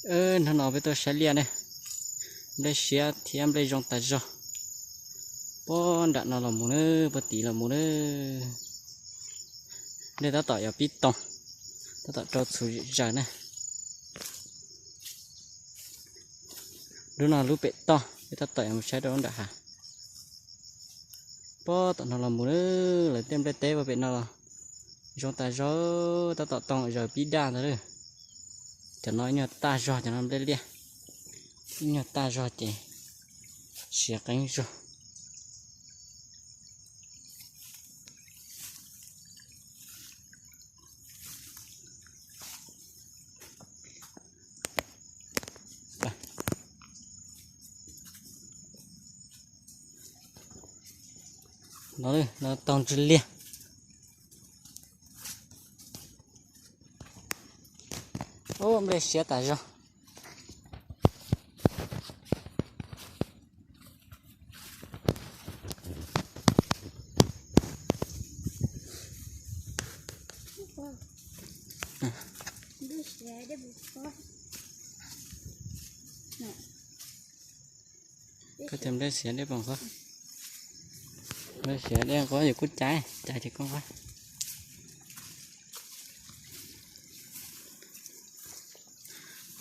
Hnub no peb tuaj saib liaj ne, nplej siav thiab nplej zoo tas zog. Puag nram no los mus na, puag tid los mus na. Nplej tab tom yuav pib toog, tab tom rau txhuv zim zaws na. Lub no lub pem toj, peb tab tom yuav mus saib rau lub nram hav. Puag tom no los mus na, lawv tej nplej teb puag pem no los zoo tas zog, tab tom toog zaws pib daj ntag lawm. Cov no ib nyuag taj zog, cov no nplej liaj, ib nyuag taj zog ces siav qeeb zog. No, no toog ntsis liaj. Ub, nplej siav tas zog. Koj tias nplej siav dej pom qab, nplej siav dej qhuav yus kuj caiv, caiv ces koj qhuav.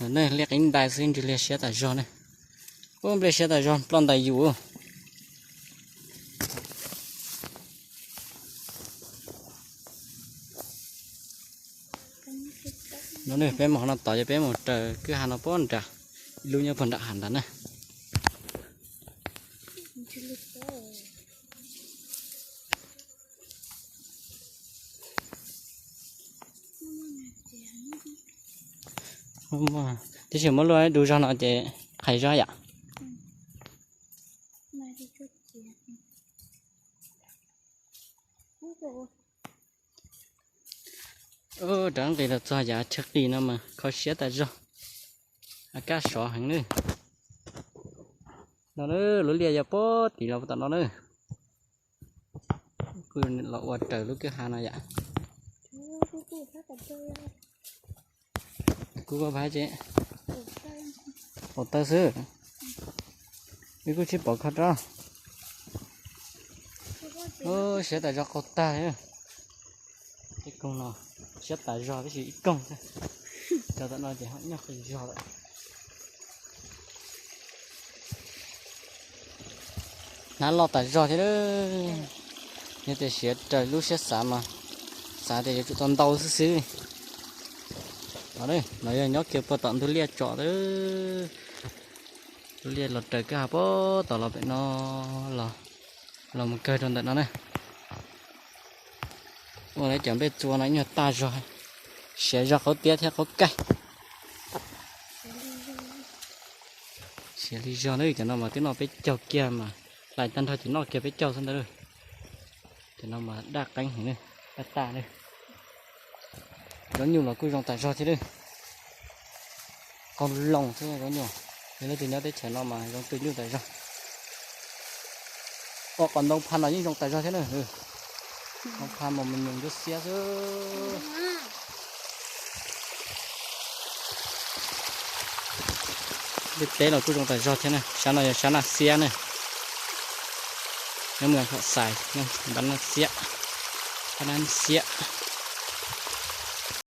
Nej, liaj qeeb ntais xwb ntsis liaj siav tas zog ne. Ub, nplej siav tas zog ploj ntais yus. No ne, peb mus qhov no tod ces peb mus raws kwj ha no puag nrad, ib lub nyob puag nram hav ntawd na. Tab sis muab luaj du zog no ces qhais zog yom. Rov nqis los txog yav chaw qis no mas kho siab tas zog, a kab sov heev nawb. No lub liaj yog puag tim los tom no na. Kuj los ua raws lub kwj ha no yom. Kuv koj pab tsev qaug taw xwb, wb kuj tsis pom kho rau. Siab tas zog qaug tag. Tej koog no siab tas zog tab sis ib koog thiab, cov tom no ces ho nyuaj qis zog lawm. Hnab loj tas zog thiab. Yog tias siav raws lub siab xav mas xav tias yuav tsum tau ntau xwb xwb. No yog nyob kiag puag tom ntug liaj tsom, ntug liaj los raws kwj ha puag tom los pem no, los mus kawg rau ntawm no na. Ua lawv cov nplej txua no ib nyuag tag zog, siav zog qaub tiab thiab qaub kaij. Siav li zog na, cov no mas twb noj peb caug kiag mas, hlais tag nrho ces noj kiag peb caug xwb ntag. Cov no mas daj qeeb heev, daj tas na. Zaub nyuj los kuj zoo tas zog thiab lawm. Qaug loo thiab zaub nyuj, yog leej twg nyob teb chaws no mas zoo tus nyuj tas zog. Ua qos ntoo pha no yeej zoo tas zog thiab na. Ntoo pha mas mus nyoos ntsuab xiab xwb. Nplej teb los kuj zoo tas zog thiab na. Sab no yog sab naj xiab na. Nyob mus khom xais, npab naj xiab, npab naj xiab.